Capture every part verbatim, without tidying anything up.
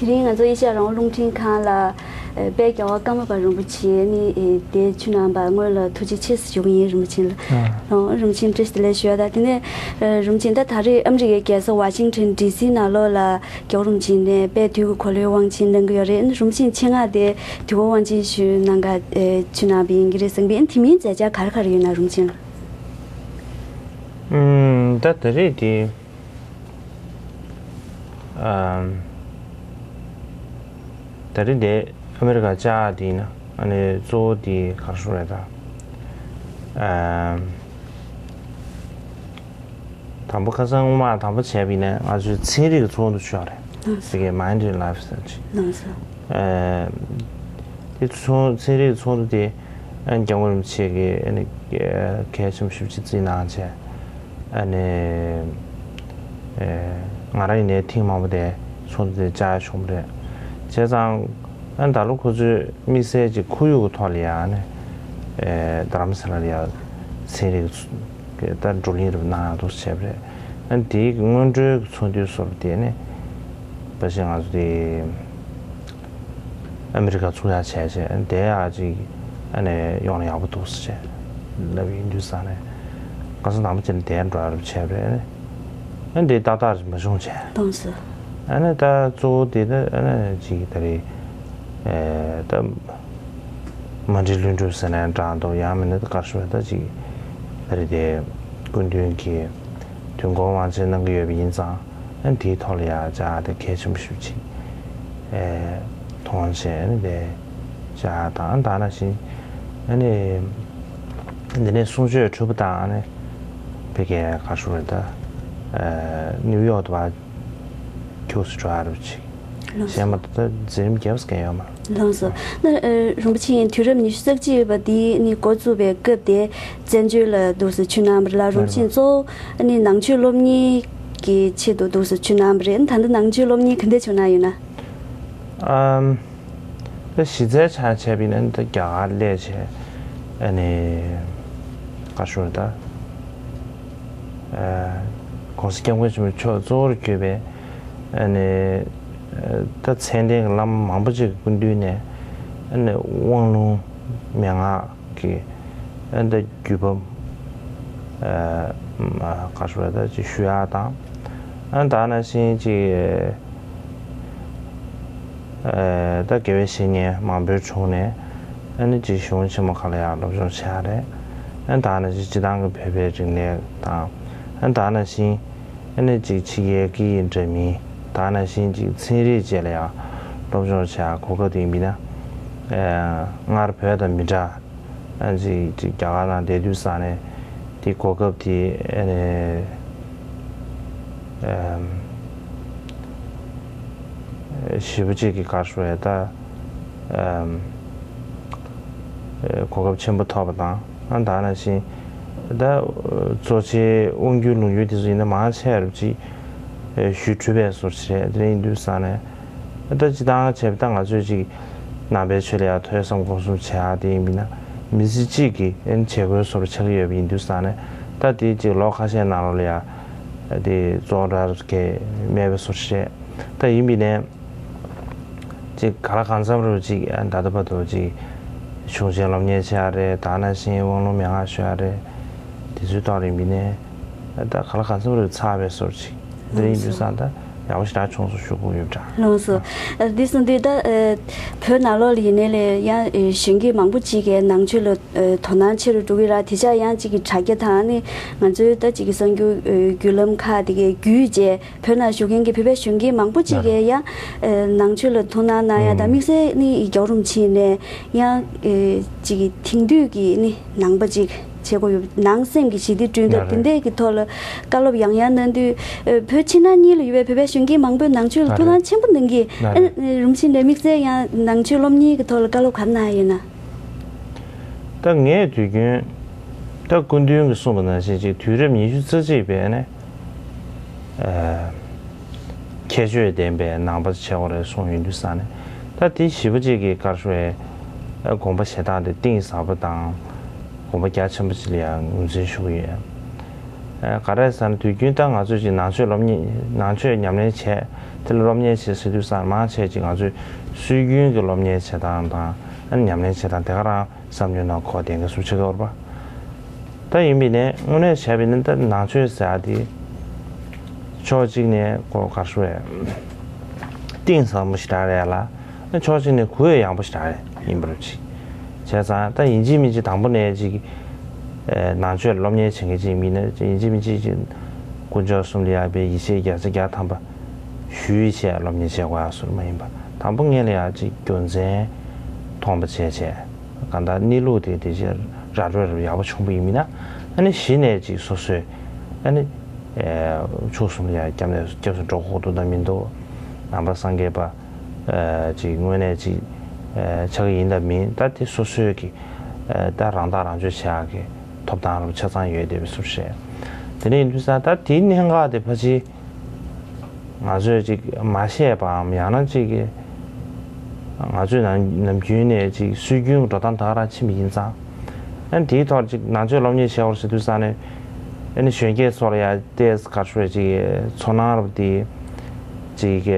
དེ་རིང་ང་ཚོ་ཨེ་ཤ་ཡ་རང་དབང་རླུང་འཕྲིན་ཁང་ལ་དཔལ་རྒྱལ་བ་ཀརྨ་པ་རིན་པོ་ཆེ་ནི་དེ་ཆུ་ནང་པ་སྔོན་ལ་ཐུགས་རྗེ་ཆེ་ཞུ་གི་ཡིན། རིན་པོ་ཆེ་ལ་རང་རིན་པོ་ཆེ་བཀྲ་ཤིས་བདེ་ལེགས་ཞུ་ཡ། ད་དེ་ནས་རིན་པོ་ཆེ་ད་ད་རེས་ཨ་མི་རི་ཀའི་རྒྱལ་ས་ཝ་ཤིང་ཊོན་ཌི་སི་ནང་ལོགས་ལ་རྒྱལ་བ་རིན་པོ་ཆེ་ནས་དཔལ་དུས་ཀྱི་འཁོར་ལོའི་དབང་ཆེན་གནང་གི་ཡོད་རེད། རིན་པོ་ཆེ་ཆེད་མངགས་དེ་དུས་འཁོར་དབང་ཆེན་ཞུས་གནང་ག་ཆུ་ནང་པ་ཡིན་གྱི་རེད་གསུངས་པས། དེ་མིན་མཛད་འཆར་ག་རེ་ག་རེ་ཡོད་ན་རིན་པོ་ཆེ་ལ། ཨུམ། ད་ད་རེས་དེ། ཨམ། ད་རེས་དེ་ཨ་མེ་རི་ཀ་བཅའ་དེ་ཡིན་ན་ཨ་ནི་གཙོ་བོ་དེ་ག་རེ་ཞུ་རེད་ད། ཨམ། དང་པོ་ཁ་སང་སྔོན་མ་དང་པོ་བྱས་པ་ཡིན་ན་ང་ཚོའི་ཚན་རིག་གི་ཚོགས་འདུ་ཆགས་རེད། ལགས་སོ། དེ་གའི་Mind and Life ཟེར་ཅིག་ལགས་སོ། ཨམ། དེ་ཚོགས་ཚན་རིག་གི་ཚོགས་འདུ་དེ་ཨ་ནི་སྐྱབས་མགོན་རིན་པོ་ཆེ་གིས་ཨ་ནི་གལ་ཆེན་པོ་ཞེ་པོ་ཅིག་བརྩིས་གནང་བྱས། ཨ་ནི། ཨེ། ང་རང་ཡིན་ནའི་ཐེངས་མང་པོ་དེ་ཚོགས་འདུ་དེ་བཅར་ཡ་བྱུང་བ་རེད། བྱས་ཙང་ཨ་ནི་ད་ལོ་ཁོ་ཚོས་དམིགས་བསལ་གྱི་ཁོར་ཡུག་གི་ཐོག་ལ་ཡ་ཨ་ནི། ཨེ། རྡ་རམ་ས་ལ་ལ་ཡ་ཚན་རིག་གི་ད་བགྲོ་གླེང་རེ་གནང་ཡག་འདུག་བྱས་པ་རེད། ཨ་ནི་དེའི་སྔོན་འགྲོའི་ཚོགས་འདུའི་སྐབས་དེ་ནི་ཕལ་ཆེར་ང་ཚོ་དེ། ཨ་མི་རི་ཀ་ཚུགས་ཡག་བྱས་བྱས་དེ་ཡག་ཅིག་ཨ་ནི་ཡོང་ན་ཡག་པོ་འདུག་ཟེར་བྱས་ལབ་ཡིན་དུས་ཙང་ནས་ཁ་སང་དང་པོ་བྱས་ནས་དེ་འགྲོ་ཡག་རུ་བྱས་པ་རེད། ཨ་ནི་དེ་ཏག་ཏག་རེད་མ་བྱུང་བྱས། ལགས་སོ། ཨ་ནི་ད་གཙོ་བོ་དེ་ད་ཨ་ནི་ཅིག་ད་རེས་ཨེ་ད་མནྡ་རི་ལྷུན་གྲུབ་ཟེར་ནའི་འདྲ་འདུག་ཡང་མིན་ན་ད་ག་རེ་ཞུ་བ་ད་ཅིག་ད་རེས་དེ་སྐུ་མདུན་གྱི་དུས་འཁོར་དབང་ཆེན་གནང་གི་ཡོད་པ་ཡིན་ཙང་། ཨ་ནི་དེའི་ཐོག་ལ་ཡ་བཅར་ཏེ་གལ་ཆེན་པོ་ཞེ་པོ་ཅིག་ཨེ་མཐོང་བྱས་ཨ་ནི་དེ་བཅར་དང་ད་ནང་བཞིན་ཨ་ནི་འདི་ནས་གསུང་ཆོས་གྲུབ་པ་དང་ཨ་ནི་ཕ་གིར་ག་རེ་ཞུ་རེད་ད། ཨེ་ནིའུ་ཡོག་ཏུ་ཕར་ཁྱུག་ཙམ་འགྲོ་ཡག་རེད་པ་ཅིག་གཞན་མ་ད་འཛིན་རིམ་བརྒྱབ་ཟེར་མཁན་ཡོད་མ་རེད། ལགས་སོ། ན་ཨ་རིན་པོ་ཆེ་དུས་རབས་ཉི་ཤུ་རྩ་གཅིག་པ་འདི་ནི་འགོ་བཙུགས་པའི་སྐབས་དེ་བཙན་བྱོལ་ལ་འདུག་སེ་ཆུ་ནང་པ་རེད་ལ། རིན་པོ་ཆེ་གཙོ་བོ་ནི་ནང་ཆོས་སློབ་གཉེར་གྱི་ཆེད་དུ་འདུག་སེ་ཆུ་ནང་པ་རེད། ད་ལྟ་ནང་ཆོས་སློབ་གཉེར་ག་འདྲ་བྱུང་གནང་ཡོད་ན། ཨམ། ད་གཞི་རྩའི་ཆ་བྱས་པ་ཡིན་ན་ད་རྒྱ་གར་སླེབས་བྱས་ཨ་ནི་ག་རེ་ཞུ་རེད་ད། ཨ་༸གོང་ས་༸སྐྱབས་མགོན་ཆེན་པོ་མཆོག་གཙོ་བོར་གྱུར་པའི་ཨ་ནི་ད་མཚན་ལྡན་གྱི་བླ་མ་མང་པོ་ཅིག་གི་སྐུ་མདུན་ནས་ཨ་ནི་དབང་ལུང་མན་ངག་གི་ཨ་ནི་ད་བརྒྱུད་པ་ཨ་ག་རེ་ཞུ་རེད་ད་ཅིག་ཞུ་ཡག་དང་། ཨ་ནི་ད་ནང་བཞིན་ཅིག་ཨ་ད་དགེ་བའི་བཤེས་གཉེན་མང་པོའི་དྲུང་ནས་ཨ་ནི་ཅིག་གཞུང་ཆེན་མོ་ཁག་ལ་ཡང་སློབ་སྦྱོང་བྱས་རེད། ཨ་ནི་ད་ནང་བཞིན་སྤྱི་བཏང་གི་བོད་པའི་རིག་གནས་དང་། ཨ་ནི་ད་ནང་བཞིན་ཨ་ནི་ཅིག་ཕྱི་རྒྱལ་གྱི་འདྲ་མིན་ད་ནང་བཞིན་ཅིག་ཚན་རིག་བཅས་ལ་ཡང་སློབ་སྦྱོང་བྱས་གོ་སྐབས་དེ་ཡིན་པས་ན། ཨ་སྔར་བོད་དང་མི་འདྲ། ཨ་ཅིག་ཅིག་རྒྱ་གར་ནང་བསྡད་དུས་ཙང་ནས་དེ་གོ་སྐབས་དེ་ཨ་ནི་ཨམ་ཞེ་པོ་ཅིག་གི་ག་རེ་ཞུ་རེད་ད། ཨམ་གོ་སྐབས་ཆེན་པོ་ཐོབ་པ་དང་། ཨ་ད་ནང་བཞིན་ད་གཙོ་ཆེ་དབང་སྒྱུར་ལུང་སྒྱུར་དེ་ཚོ་ཡིན་ན་མང་ཆེ་བ་རུ་ཅིག་ཞུ་གྲུབ་པའི་བཟོ་འདྲ་རེད། དེ་འདྲ་ཡིན་དུས་ཙང་ནས། ད་སྤྱིར་བཏང་བྱས་པ་ད་ང་ཚོས་ཅིག་ནང་པའི་ཆོས་ལ་ཡང་ཐོས་བསམ་སྒོམ་གསུམ་བྱེད་ཡག་དེ་ཡིན་པས་ན་མི་ཚེ་གཅིག་གི་ཨ་ནི་བྱེད་སྒོའི་བཟོ་འདྲ་ཆགས་ཀྱི་ཡོད་པ་ཡིན་དུས་ཙང་ནས། ད་དེ་ཅིག་ལོ་ཁ་ཤས་ནང་ལོགས་ལ་ཡང་དེ་བཙོག་འདྲ་གས་མེད་པའི་བཟོ་འདྲ་རེད། ད་ཡིན་པས་ན་ཅིག་གང་ལ་གང་འཚམ་རུ་ཅིག་ཨ་ད་ལྟ་བར་དུ་ཅིག་གཞུང་ཆེན་སློབ་གཉེར་བྱེད་ཡག་རེད། ད་ནང་བཞིན་དབང་ལུང་མན་ངག་ཞུ་ཡག་རེད། དེ་ཚོའི་ཐོག་ལ་ཡིན་པས་ན་ད་གང་ལ་གང་འཚམ་རུ་ཚར་བའི་བཟོ་འདྲ་ཅིག་འདི་ཡིན་དུས་ཙང་ད་ཡག་པོ་ཞེ་དྲག་བྱུང་སོང་ཞུ་དགོས་ཡོད་འདྲ། ལགས་སོ། ཨ་འདི་གསུང་དུས་ད་ཨ་བོད་ནང་ལོགས་ལ་ཡིན་ནའི་ལས་ཡང་ཨ་གཞོན་སྐྱེས་མང་པོ་ཅིག་གིས་ནང་ཆོས་ལ་ཨ་དོ་སྣང་ཆེ་རུ་འགྲོ་གི་རེད། དེ་ཆ་ཡང་ཅིག་གི་དྲ་རྒྱ་དང་ནི་ང་ཚོའི་ད་ཅིག་གི་གསར་འགྱུར་ཨ་བརྒྱུད་ལམ་ཁག་དེ་གའི་བརྒྱུད་བྱས་བོད་ནང་བཞུགས་མཁན་གྱི་བོད་པའི་གཞོན་སྐྱེས་མང་པོ་ཅིག་གིས་ཡང་ཨ་ནང་ཆོས་ལ་ཐུགས་སྣང་གནང་ཡ་དང་། དམིགས་བསལ་ནི་རྒྱལ་བ་རིན་པོ་ཆེ་ནས་ཡང་ཨ་ཅིག་གི་དེང་དུས་ཀྱི་ནི་ནང་པ་ཅིག་བྱེད་དགོས་ཡོད། ནང་སེམས་ཀྱི་ཞི་བདེ་བསྐྲུན་ཐབས་དེ་འདྲས་ཀྱི་ཐོག་ལ་བཀའ་སློབ་ཡང་ཡང་གནང་དུས། ཨ་བོད་ཕྱི་ནང་གཉིས་ལ་ཡོད་པའི་བོད་པའི་གཞོན་སྐྱེས་མང་པོས་ནང་ཆོས་ལ་ཐུགས་སྣང་ཆེན་པོ་གནང་གི། ཨ་རིན་པོ་ཆེ་ནས་དམིགས་བསལ་ཡང་ནང་ཆོས་སློབ་གཉེར་གྱི་ཐོག་ལ་བཀའ་སློབ་ག་རེ་གནང་ཡ་ཡོད་ན། ད་ངས་དུས་རྒྱུན་ད་སྐུ་མདུན་གྱིས་གསུངས་པ་ནང་བཞིན་ཅིག་དུས་རབས་ཉི་ཤུ་རྩ་གཅིག་པའི་ནས་ཨ་ཁྱད་ཆོས་ལྡན་པའི་ནང་པ་བྱེད་དགོས་རེད་གསུངས་ཡོང་དུས་ཙང་ནས། ད་དེ་ཞེ་པོ་ཅིག་གི་བཀའ་སློབ་ཨ་དགོངས་པ་བཞེས་སྟངས་དེ་གཏིང་ཟབ་པོ་དང་དགོངས་པ་རྒྱ་ཆེན་པོ་ཅིག་ལ་ཡང་ངོས་འཛིན་ཞུ་གི་ཡོད། ག་རེ་ཟེར་ན། དུས་རྒྱུན་ད་ང་ཚོས་ཅིག་ནང་ཆོས་སློབ་གཉེར། ནང་ཆོས་ཉམས་ལེན་བྱས། དེ་ལ་སློབ་གཉེར་བྱེད་ཟེར་དུས་ཙང་མང་ཆེ་ཅིག་ང་ཚོས་སྲོལ་རྒྱུན་གྱི་སློབ་གཉེར་བྱེད་སྟངས་དང་ཨ་ནི་ཉམས་ལེན་བྱེད་སྟངས་དེ་ག་རང་བསམ་བློའི་ནང་འཁོར་བསྡད་མཁན་བཟོ་བྱེད་ཀྱི་ཡོད་རེད་པ། ད་ཡིན་པས་ནས་དངོས་གནས་བྱས་པས་ན་ད་ནང་ཆོས་ཟེར་ཡ་དེ་ཕྱོགས་གཅིག་ནས་ཁོ་ག་རེ་ཞུ་དགོས་རེད། གཏིང་ཟབ་མོ་ཞེ་དྲག་རེད་ལ། ཕྱོགས་གཅིག་ནས་གུ་ཡངས་པོ་ཞེ་དྲག་རེད། ཡིན་པ་རེད་ཅིག་བྱས་ཙང་ད་ཡིན་གཅིག་མིན་གཅིག་དང་པོ་ནས་ཅིག་ནང་ཆོས་སློབ་གཉེར་བྱེད་མཁན་ཅིག་ཡིན་ན་ཡིན་གཅིག་མིན་གཅིག་ཅིག་དཀོན་མཆོག་གསུམ་ལ་ཡར་དཔེ་ཡིད་ཆེས་བརྒྱ་ཆ་བརྒྱ་ཐམ་པ་ཞུས་བྱས་སློབ་གཉེར་བྱེད་དགོས་ཡ་བཟོ་འདྲ་མ་ཡིན་པ། དང་པོ་སྔོན་ལ་ཡར་ཅིག་རྒྱུ་མཚན་མཐོང་པ་བྱས་བྱས། གང་ལྟར་གནས་ལུགས་དེ་དེ་ཕྱིར་ར་སྤྲོད་རུ་ཡག་པོ་བྱུང་པ་ཡིན་མིན་ན། ཨ་ནི་གཞི་ནས་ཅིག་སོ་སོས་ཨ་ནི་ཕྱོགས་གསུམ་ལ་ཡར་སྐྱབས་གནས་སྐྱབས་སུ་འགྲོ་དགོས་འདུག་དང་མི་འདུག་ནང་པ་སངས་རྒྱས་པ་ཅིག་དངོས་གནས་ཅིག་ཆགས་ཀྱི་ཡིན་དང་མིན། ད་དེ་སོ་སོའི་གི་ད་རང་ཐག་རང་གཅོད་བྱེད་ཡག་གི་ཐོབ་ཐང་རུ་ཆ་ཚང་ཡོད་བསྡད་པའི་བཟོ་འདྲ་རེད། དེ་ནས་ཡིན་དུས་ཙང་ད་དེའི་གནད་འགག་དེ་ཕལ་ཆེར་ང་ཚོས་ཅིག་མ་ཤེས་པའམ་ཡང་ན་ཅིག་གི་ང་ཚོས་ནམ་ནམ་རྒྱུན་ནས་ཅིག་སྲོལ་རྒྱུན་གྱི་འགྲོ་སྟངས་ད་ག་རང་ཕྱིན་པ་ཡིན་ཙང་། ཨ་ནི་དེའི་ཐོག་ཅིག་ནང་ཆོས་སློབ་གཉེར་བྱེད་པར་ཟེར་དུས་ཙང་ནས་ཨ་ནི་གཞོན་སྐྱེས་ཚོ་ལ་ཡང་ཏོག་ཙམ་ག་རེ་ཞུ་དགོས་རེད། ཅིག་ཚོར་སྣང་རབ་དེ་ཅིག་ཨ་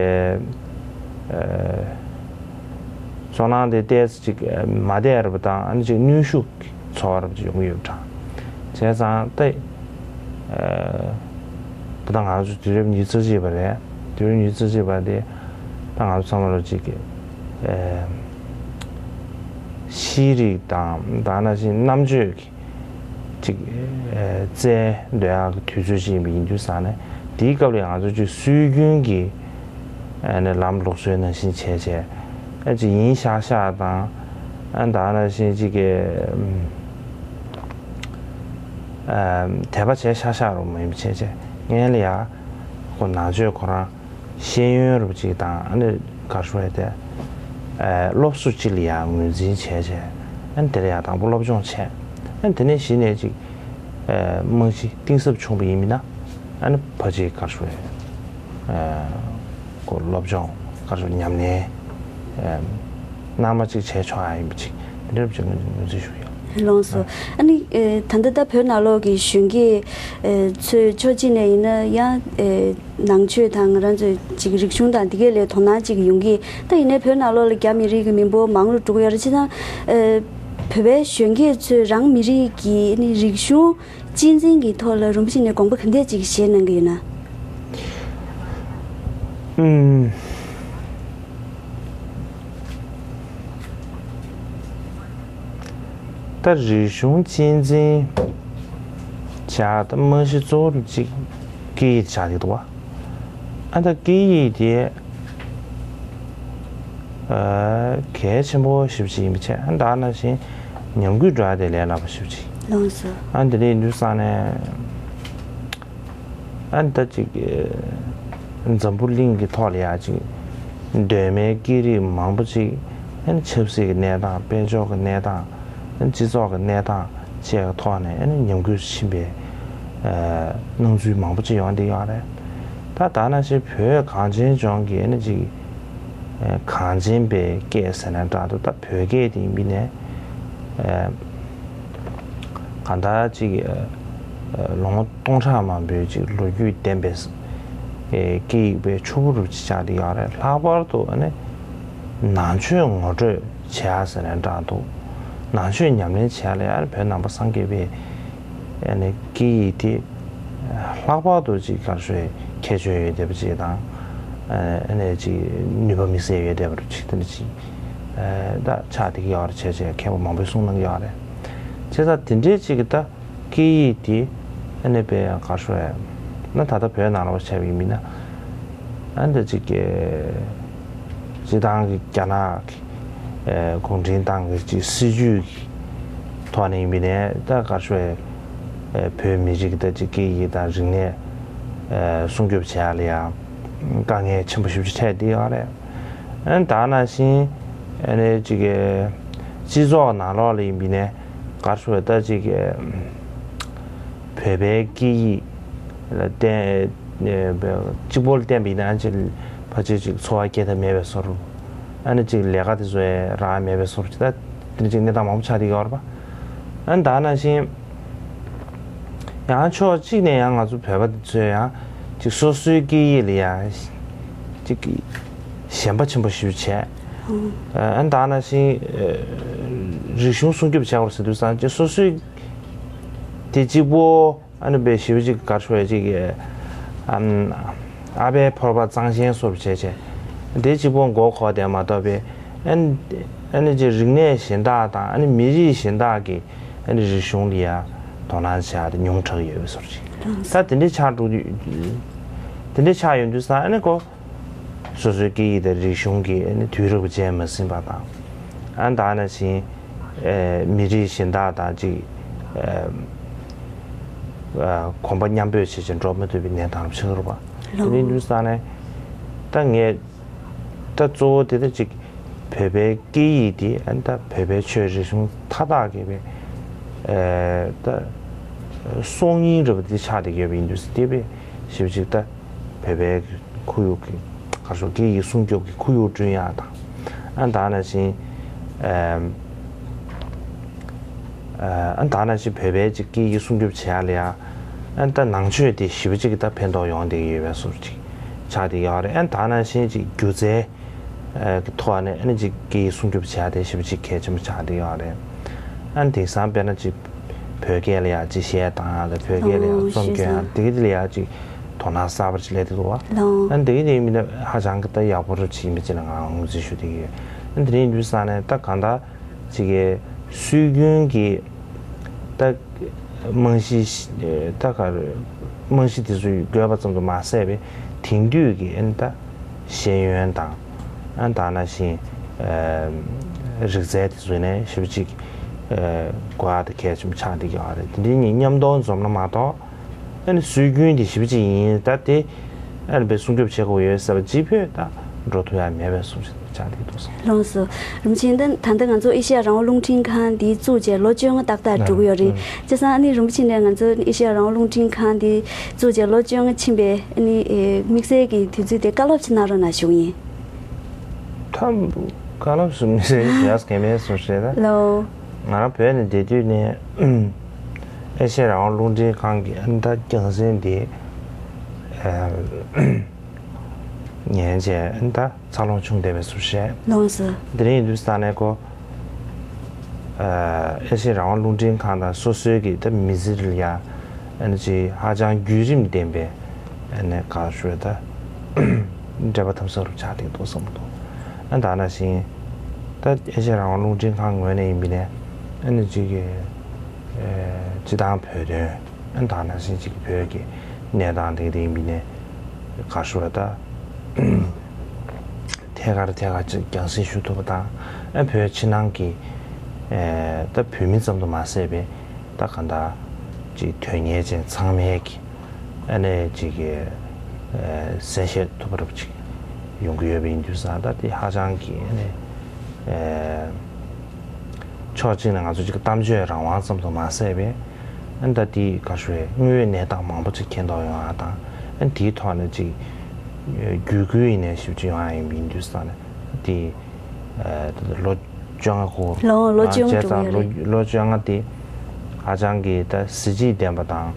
ཚོར་སྣང་དེ་ཏོག་ཙམ་ཅིག་མ་བདེ་རབ་དང་ཨ་ནི་ཅིག་གནོན་ཤུགས་ཀྱི་ཚོར་བ་རབ་ཅིག་ཡོང་གི་ཡོད་པ་འདྲ། བྱས་ཙང་ད་ད་ལྟ་ང་ཚོ་དུས་རབས་ཉི་ཤུ་རྩ་གཅིག་པ་རེད། དུས་རབས་ཉི་ཤུ་རྩ་གཅིག་པ་དེ་ད་ང་ཚོ་ཚང་མ་ལོ་གཅིག་གི་ཤེས་རིག་དང་ད་ནང་བཞིན་རྣམ་དཔྱོད་ཀྱི་ཅིག་རྩལ་འདོན་ཡག་གི་དུས་ཚོད་ཅིག་ཡིན་པ་ཡིན་དུས་ཙང་ནས། དེའི་སྐབས་ལ་ང་ཚོ་ཅིག་སྲོལ་རྒྱུན་གྱི་ཨ་ནི་ལམ་ལུགས་སྲོལ་ནང་བཞིན་བྱས་བྱས་ཨ་ཅིག་ཡིན་ཤག་ཤག་དང་། ཨ་ད་ནང་བཞིན་ཅིག་གི་ཨ་དད་པ་བྱས་ཤག་ཤག་རུ་མ་ཡིན་པ་བྱས་བྱས། སྔོན་ལ་ཡ་ཁོ་ནང་ཆོས་ཁོ་རང་ཤེས་ཡོན་རུ་ཅིག་དང་། ཨ་ནི་ག་རེ་ཞུ་དགོས་རེད། དེ་ཨ་སློབ་གསོ་ཅིག་ལ་ཡ་ངོས་འཛིན་བྱས་བྱས། ཨ་ནི་དེ་ལ་ཡ་དང་པོ་སློབ་སྦྱོང་བྱས། ཨ་ནི་དེ་ནས་གཞི་ནས་ཅིག་ཨ་རྨང་གཞི་གཏིང་ཟབ་བྱུང་པ་ཡིན་མིན་ན། ཨ་ནི་ཕལ་ཆེར་ག་རེ་ཞུ་དགོས་རེད། ཨ་ཁོ་སློབ་སྦྱོང་ག་རེ་ཞུ་ཉམས་ལེན་ཨ་སྣང་མ་ཅིག་བྱས་ཆོག་ཡ་ཡིན་པ་ཅིག་དེ་འདྲ་ཅིག་ངོས་འཛིན་ཞུ་ཡོད། ལགས་སོ། ཨ་ནི་ཨ་ད་ལྟ་ད་བོད་ནང་ལོགས་ཀྱི་གཞོན་སྐྱེས་ཨ་ཚོས་ཕྱོགས་གཅིག་ནས་ཡིན་ན་ཡང་ཨ་ནང་ཆོས་དང་ང་རང་ཚོའི་ཅིག་རིག་གཞུང་དང་དེ་གའི་ལ་དོ་སྣང་ཅིག་ཡོང་གི། ད་ཡིན་ནའི་བོད་ནང་ལོགས་ལ་རྒྱ་མི་རིགས་ཀྱི་མི་འབོར་མང་རུ་འགྲོ་གི་ཡོད་རེད། བྱས་ཙང་ཨ་བོད་པའི་གཞོན་སྐྱེས་ཚོས་རང་མི་རིགས་ཀྱི་ཨ་ནི་རིག་གཞུང་གཅེས་འཛིན་གྱི་ཐོག་ལ་རིན་པོ་ཆེ་ནས་དགོངས་པ་ག་འདྲས་ཅིག་བཞེས་གནང་གི་ཡོད་ན། ཨུམ། ད་རིག་གཞུང་གཅེས་འཛིན་བྱ་ད་རྨང་གཞི་གཙོ་བོ་གཅིག་སྐད་ཡིག་ཆགས་ཀྱི་འདུག་བ། ཨ་ད་སྐད་ཡིག་དེ་ཨ་གལ་ཆེན་པོ་ཞེ་པོ་ཅིག་ཡིན་པ་བྱས། ཨ་ད་ནང་བཞིན་ཉམས་རྒུད་འགྲོ་ཡ་དེ་ལས་སླ་པོ་ཞེ་པོ་ཅིག་ལགས་སོ། ཨ་འདི་འདྲ་ཡིན་དུས་ཙང་ནས། ཨ་ནི་ད་ཅིག་ཨ་འཛམ་བུ་གླིང་གི་ཐོག་ལ་ཡ་ཅིག་གདོད་མའི་སྐད་རིགས་མང་པོ་ཅིག་ཨ་ནི་ཆབ་སྲིད་ཀྱི་གནས་སྟངས། དཔལ་འབྱོར་གྱི་གནས་སྟངས། ཨ་ནི་སྤྱི་ཚོགས་ཀྱི་གནས་སྟངས་བཅས་ཀྱི་ཐོག་ནས་ཨ་ནི་ཉམས་རྒུད་ཕྱིན་པའི་ཨ་སྣང་ཚུལ་མང་པོ་ཅིག་ཡོང་བསྡད་ཡོད་རེད། ད་ད་ནང་བཞིན་བོད་གངས་ཅན་ལྗོངས་ཀྱི་ཨ་ནི་ཅིག་ཨ་གངས་ཅན་པའི་སྐད་ཟེར་ན་འདྲ་འདུག་ད་བོད་སྐད་དེ་ཡིན་པ་ཡིན་ནའི། ཨ་གང་ལྟར་ཅིག་ཨ་ལོ་ངོ་སྟོང་ཕྲག་མང་པོའི་ཅིག་ལོ་རྒྱུས་ལྡན་པའི་ཨ་སྐད་ཡིག་པའི་ཕྱུག་པོ་རུ་ཅིག་ཆགས་བསྡད་ཡོད་རེད། ལྷག་པར་དུ་ཨ་ནི་ནང་ཆོས་ངོ་སྤྲོད་བྱེད་ཡ་ཟེར་ན་འདྲ་འདུག་ནང་ཆོས་ཉམས་ལེན་བྱེད་ཡ་ལ་ཡ་བོད་ནང་པ་སངས་རྒྱས་པའི་ཨ་ནི་སྐད་ཡིག་དེ་ལྷག་པར་དུ་ཅིག་ག་རེ་ཞུ་ཁྱད་ཆོས་ཡོད་བསྡད་པ་ཅིག་དང་། ཨ་ནི་ཅིག་ནུས་པ་དམིགས་བསལ་ཡོད་བསྡད་པ་རུ་ཅིག་དེ་འདྲ་ཅིག་ཨ་ད་ཆགས་བསྡད་ཀྱི་ཡོད་རེད་བྱས་བྱས་མཁས་པ་མང་པོས་གསུངས་གནང་གི་ཡོད་རེད། བྱས་ཙང་དེ་འདྲའི་ཅིག་གི་ད་སྐད་ཡིག་དེ་ཨ་ནི་དཔེ་ག་རེ་ཞུ་ན། ད་ལྟ་བོད་ནང་ལ་བྱས་པ་ཡིན་མིན་ན། ཨ་འདི་ཅིག་གི་སྤྱིར་བཏང་གི་རྒྱ་ནག་གི་ཨ་གུང་ཁྲན་ཏང་གི་ཅིག་སྲིད་ཇུས་ཀྱི་ཐོག་ནས་ཡིན་པ་ཡིན་ནའི། ད་ག་རེ་ཞུ་ཨ་བོད་མི་རིགས་ཀྱི་ད་ཅིག་སྐད་ཡིག་དང་རིག་གནས་ཨ་སྲུང་སྐྱོབ་བྱེད་ཡ་ལ་ཡང་དཀའ་ངལ་ཆེན་པོ་ཞེ་པོ་ཅིག་འཕྲད་བསྡད་ཡོད་རེད། ཨ་ནི་ད་ནང་བཞིན་ཨ་ནི་ཅིག་གི་སྤྱི་ཚོགས་ནང་ལོགས་ལ་ཡིན་པ་ཡིན་ནའི་ག་རེ་ཞུ་ད་ཅིག་གི་བོད་པའི་སྐད་ཡིག་ལ་བརྟེན་ཨ་གཅིག་པོ་ལ་བརྟེན་པ་ཡིན་ན་ཅིག་ཕལ་ཆེར་ཅིག་འཚོ་བ་སྐྱེལ་ཐབས་མེད་པའི་བཟོ་འདྲ། ཨ་ནི་ཅིག་ལས་ཀ་དེ་ཚོ་ཡང་རག་མེད་པའི་བཟོ་འདྲ་ཅིག་ད་དེ་འདྲ་ཅིག་གནས་སྟངས་མང་པོ་ཆགས་བསྡད་ཡོད་རེད་པ། ཨ་ནི་ད་ནང་བཞིན་ ཡང་ཕྱོགས་གཅིག་ནས་ཡང་ང་ཚོ་བོད་པ་དེ་ཚོས་ཡང་ཅིག་སོ་སོའི་སྐད་ཡིག་ལ་ཡང་ཅིག་ཞེན་པ་ཆེན་པོ་ཞིག་བྱས། ཨ་ད་ནང་བཞིན་རིག་གཞུང་སྲུང་སྐྱོབ་བྱེད་དགོས་ཟེར་དུས་ཙང་ཅིག་སོ་སོའི་དེ་གཅིག་པོ། ཨ་ནི་པའི་ཞེ་པོ་ཅིག་གར་ཤོར་ཡ་ཅིག་གི་ཨམ་ཨ་ཕའི་ཕོར་པ་གཙང་ཞེན་བཟོ་འདྲ་བྱས་བྱས། དེ་གཅིག་པོ་མགོ་འཁོར་བསྡད་མ་གཏོགས་པའི། ཨ་ནི་ཨ་ནི་ཅིག་རིག་གནས་གཞན་དག་དང་ཨ་ནི་མི་རིགས་གཞན་དག་གི་ཨ་ནི་རིག་གཞུང་ལ་ཡ་དོ་སྣང་བྱེད་ཡ་དེ་ཉུང་དྲགས་ཡོད་པའི་བཟོ་འདྲ་ཅིག་ད་དེ་འདྲའི་ཆགས་འགྲོ་དུས། དེ་འདྲའི་ཆགས་ཡོང་དུས་ཙང་ཨ་ནི་ཁོ། སོ་སོའི་སྐད་ཡིག་དང་རིག་གཞུང་གི་ཨ་ནི་དུས་རབས་ཀྱིས་མ་ཟིན་པ་དང་། ཨ་ནི་ད་ནང་བཞིན་ཨེ་མི་རིགས་གཞན་དག་དང་ཅིག་ཨེ་ཨ་གོམ་པ་མཉམ་སྤོས་བྱེད་ཅིང་འགྲོ་མི་ཐུབ་པའི་གནས་སྟངས་ཆགས་འདུག་པ། ལགས། དེ་ཡིན་དུས་ཙང་ནས་ད་ངས་ད་གཙོ་བོ་དེ་ད་ཅིག་བོད་པའི་སྐད་ཡིག་དེ་ཨ་ནི་ད་བོད་པའི་ཆོས་རིག་གཞུང་མཐའ་དག་གི་བའི་ཨེ་ད་སྲོག་སྙིང་འདྲ་པོ་དེ་ཆགས་བསྡད་ཡོད་པ་ཡིན་དུས་ཙང་དེ་བས་ཞེ་པོ་ཅིག་ད་བོད་པའི་ཁོར་ཡུག་གི་ག་རེ་ཞུ། སྐད་ཡིག་སྲུང་སྐྱོབ་ཀྱི་ཁོར་ཡུག་བསྐྲུན་ཡག་དང་། ཨ་ད་ནང་བཞིན་ཨ་ཨ་ད་ནང་བཞིན་བོད་པའི་ཅིག་སྐད་ཡིག་སྲུང་སྐྱོབ་བྱེད་ཡག་ལ་ཡ། ཨ་ད་ནང་ཆོས་དེ་ཞེ་པོ་ཅིག་གི་ད་ཕན་ཐོགས་ཡོང་བསྡད་ཀྱི་ཡོད་པའི་བཟོ་འདྲ་ཅིག་ཆགས་བསྡད་ཡོད་རེད། ཨ་ད་ནང་བཞིན་ཅིག་སྒྱུ་རྩལ་གི་ཐོག་ནས་ཨ་ནི་ཅིག་སྐད་ཡིག་སྲུང་སྐྱོབ་བྱེད་ཡག་དེ་ཞེ་པོ་ཅིག་གལ་ཆེན་པོ་ཆགས་བསྡད་ཡོད་རེད། ཨ་ནི་དེང་སང་དཔེར་ན་ཅིག་བོད་སྐད་ལ་ཡ་ཅིག་གཞས་བཏང་ཡག་དང་བོད་སྐད་ལ་ཡ་ཨོ་རྩོམ་ཤེས་སྐྱོན་ཡག་སོང་། དེ་གི་དེ་ལ་ཡ་ཅིག་དོ་སྣང་གསར་པ་ཅིག་སླེབས་བསྡད་འདུག་བ། ལགས། ཨ་ནི་དེ་གི་དེ་མིན་ན་ཧ་ཅང་གི་ད་ཡག་པོ་རུ་ཅིག་ཡིན་པ་ཅིག་ལ་ང་ངོས་འཛིན་ཞུ་བསྡད་ཀྱི་ཡོད། ཨ་ནི་དེ་རིང་དུས་ས་ནས་ད་གང་ལྟར་ཅིག་གི་སྲོལ་རྒྱུན་གྱི་ད་རྨང་གཞི་ད་ག་རེ་རྨང་གཞི་དེ་ཚོ་དགོས་པ་ཙམ་དུ་མ་ཟད་པའི་དེང་དུས་ཀྱི་ཨ་ནི་ད་ཤེས་ཡོན་དང་། ཨ་ནི་ད་ནང་བཞིན་ཨ་རིག་རྩལ་དེ་ཚོ་ནས་ཞེ་པོ་ཅིག་ཨ་གོ་ཡག་དེ་གལ་ཆེན་པོ་ཆགས་བསྡད་ཀྱི་ཡོད་རེད། དེ་འདྲའི་གཉིས་མཉམ་དུ་འཛོམས་ན་མ་གཏོགས། ཨ་ནི་སྲོལ་རྒྱུན་དེ་ཞེ་པོ་ཅིག་ཡིན། ད་དེ་ཨ་ནི་དཔེ་སྲུང་སྐྱོབ་བྱེད་དགོས་ཡོད་ཟེར་བ་ཅིག་བོད་ད་འགྲོ་ཐུབ་ཡག་མེད་པའི་བཟོ་འདྲ་ཅིག་ཆགས་བསྡད་འདུག་བསམ། ལགས་སོ། རིན་པོ་ཆེ། ད་ད་ལྟ་ང་ཚོ་ཨེ་ཤེ་ཡ་རང་དབང་རླུང་འཕྲིན་ཁང་འདི་བཙུགས་བྱས་ལོ་བཅོ་ལྔ་ཏག་ཏག་འགྲོ་གི་ཡོད་རེད། ཨ་ཨ། བྱས་ཙང་ཨ་ནི་རིན་པོ་ཆེ་ནས་ང་ཚོ་ཨེ་ཤེ་ཡ་རང་དབང་རླུང་འཕྲིན་ཁང་འདི་བཙུགས་བྱས་ལོ་བཅོ་ལྔ་ཕྱིན་པའི་ཨ་ནི་ཨེ་དམིགས་བསལ་གྱི་དུས་ཚོད་དེ་བཀའ་སློབ་ཅིག་གནང་རོགས་གནང་ཞུ་གི་ཡིན། ད་བཀའ་སློབ་ཟེར་མི་ཟེར་ཡག་གང་ཡང་མེད་བཟོ་འདྲ་རེད་ད། ལགས། ང་རང་བོད་ནས་བསྡད་དུས་ནས་ཨེ་ཤེ་ཡ་རང་དབང་རླུང་འཕྲིན་ཁང་གི་ཨ་ནི་ད་རྒྱང་སྲིང་འདི་ཨ་ཉན་བྱས་ཨ་ནི་ད་འཚར་ལོངས་བྱུང་བསྡད་པའི་བཟོ་འདྲ་རེད། ལགས་སོ། དེ་རིང་ཡིན་དུས་ས་ནས་ཁོ་ཨ་ཨེ་ཤེ་ཡ་རང་དབང་རླུང་འཕྲིན་ཁང་དང་སོ་སོའི་གི་ད་མི་ཚེ་ལ་ཡ་ཨ་ནི་ཅིག་ཧ་ཅང་བརྒྱུད་རིམ་ལྡན་པའི་ཨ་ནི་ག་རེ་ཞུ་ད་འབྲེལ་བ་དམ་ཟབ་རུ་ཆགས་བསྡད་འདུག་བསམ་གྱི་འདུག། ཨ་ནི་ད་ནང་བཞིན་ད་ཨེ་ཤེ་ཡ་རང་དབང་རླུང་འཕྲིན་ཁང་ངོས་ནས་ཡིན་པ་ཡིན་ན་ཨ་ནི་ཅིག་གི་ཨ་སྤྱིར་བཏང་བོད་དོན། ཨ་ནི་ད་ནང་བཞིན་ཅིག་བོད་ཀྱི་གནས་སྟངས་དེ་དེ་ཡིན་པ་ཡིན་ན་ག་རེ་ཞུ་ད། ཐད་ཀར་ཐད་ཀར་ཅིག་རྒྱང་སྲིང་ཞུ་ཐུབ་པ་དང་། ཨ་བོད་ཕྱི་ནང་གི་ཨེ་ད་བོད་མི་ཙམ་དུ་མ་ཟད་པའི་ད་གང་ལྟར་ཅིག་དོན་གཉེར་ཅན་ཚང་མས་ཀྱི་ཨ་ནི་ཅིག་གི་ཨེ་གསན་བཞེས་ཐུབ་པ་རབ་ཅིག་ཡོང་གི་ཡོད་པ་ཡིན་དུས་ཙང་ད་དེ་ཧ་ཅང་གི་ཨ་ནི་ཨེ་ཕྱོགས་གཅིག་ནས་ང་ཚོ་ཅིག་གཏམ་བརྗོད་རང་དབང་ཙམ་དུ་མ་ཟད་པའི། ཨ་ནི་ད་དེ་ག་རེ་ཞུ་དངོས་ཡོད་གནས་སྟངས་མང་པོ་ཅིག་མཁྱེན་རྟོགས་ཡོང་ཡག་དང་། ཨ་ནི་དེའི་ཐོག་ནས་ཅིག་བརྒྱུད་སྐུལ་ཡིན་ནའི་ཞེ་པོ་ཅིག་ཡོང་ཡག་ཡིན་པ་ཡིན་དུས་ཙང་ནས་དེ་ཨ་ད་ལོ་བཅོ་ལྔ་འཁོར། ལོ་ལོ་བཅོ་ལྔ་བྱས་ཙང་འགྲོ་གི་ལོ་རེད། ལོ་བཅོ་ལྔ་དེ་ཧ་ཅང་གི་ད་གཟི་བརྗིད་ལྡན་པ་དང་།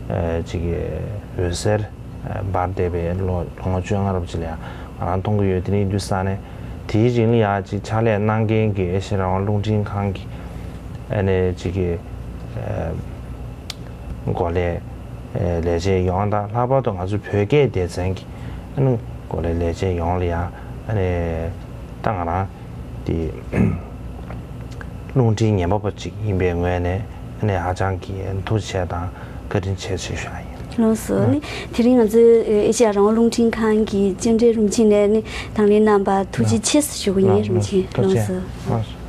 ཨ་ཅིག་འོད་ཟེར་འབར་བསྡད་པའི་ལོ་ལོ་ངོ་བཅོ་ལྔ་རབ་ཅིག་ལ་ཡང་ང་རང་མཐོང་གི་ཡོད། དེ་ནས་ཡིན་དུས་ཙང་ནས་དེའི་རིང་ལ་ཡང་ཅིག་ཕྱག་ལས་གནང་མཁན་གྱི་ཨེ་ཤེ་ཡ་རང་དབང་རླུང་འཕྲིན་ཁང་གི་ཨ་ནི་ཅིག་གི་ཨ་འགོ་ལས་ཨ་ལས་བྱེད་ཡོངས་དང་། ལྷག་པར་དུ་ང་ཚོ་བོད་སྐད་སྡེ་ཚན་གྱི་ཨ་ནི་འགོ་ལས་ལས་བྱེད་ཡོངས་ལ་ཡང་ཨ་ནི་ད་ང་རང་དེ་རླུང་འཕྲིན་ཉན་པ་པོ་ཅིག་ཡིན་པའི་ངོས་ནས་ཨ་ནི་ཧ་ཅང་གི་ཐུགས་རྗེ་ཆེ་དང་བཀའ་དྲིན་ཆེ་ཞེས་ཞུ་ཡ་ཡིན། ལགས་སོ། ཨ་ནི་དེ་རིང་ང་ཚོའི་ཨེ་ཤེ་ཡ་རང་དབང་རླུང་འཕྲིན་ཁང་གི་བཅར་འདྲི་རིན་པོ་ཆེ་ནས་ཨ་ནི་དང་ལེན་གནང་བར་ཐུགས་རྗེ་ཆེ་ཞུ་གི་ཡིན། རིན་པོ་ཆེ། ལགས་སོ། ལགས་སོ།